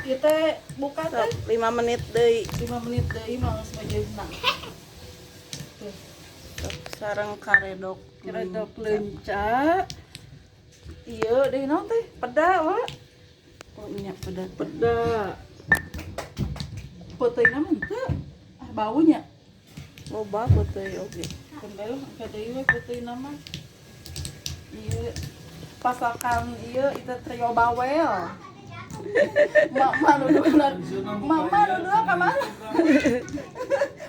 Ieu teh buka teh 5 menit deui. 5 menit deui mah geus wajibna. Tuh, Sok sareng karedok. karedok leunca. Ieu deui naon teh? Peda, Wak. Oh nya peda. Peda. Peuteuna mah henteu. Ah, baunya. Loba peuteuy oge. Kendel ka deui we peuteuna mah. Ieu pasakan ieu itu trio bawel. Mama nu dua, mama nu dua ka mana?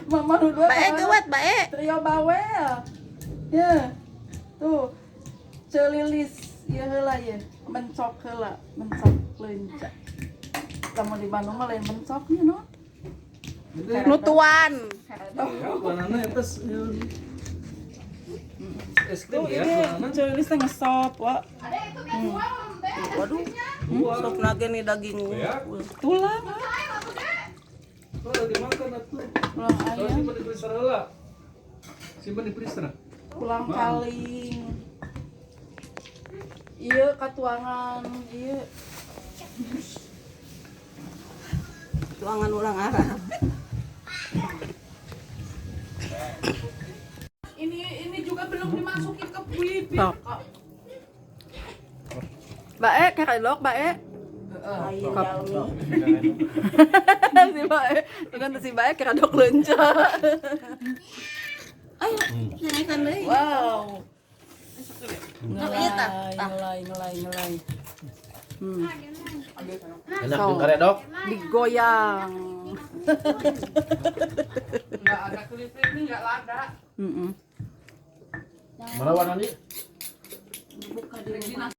Mama nu dua ka Bae mana? geuwat bae. Trio bawel. Ya. Tuh. Celilis ieu heula ye, mencok heula, mencok leunca. Lamun di Bandung mah lain mencoknya no. Nutuan. Ya, banana atas es krim Tuh ya, ini banana. celilis teh ngesop, Wak. Waduh. Sop nage nih daging. Ya. Tulang, Wak. Oh, dimakan atuh. Tulang Oh, ayam, simpan di freezer heula. Simpan di freezer. tulang kaling. Iya katuangan, iya. Tuangan orang Arab. Ini juga belum dimasukin ke bibir kok. Bae, karedok, bae. Ayo jalmi. Si bae, dengan si bae karedok leunca. Ayo, naikkan deui. Wow. Iya, tah, tah. Ngelai, ngelai, ngelai. Enak jeung karedok. Digoyang. Enggak ada kulitnya ini enggak lada. Mm-mm. Mana warna nih? Buka di rumah.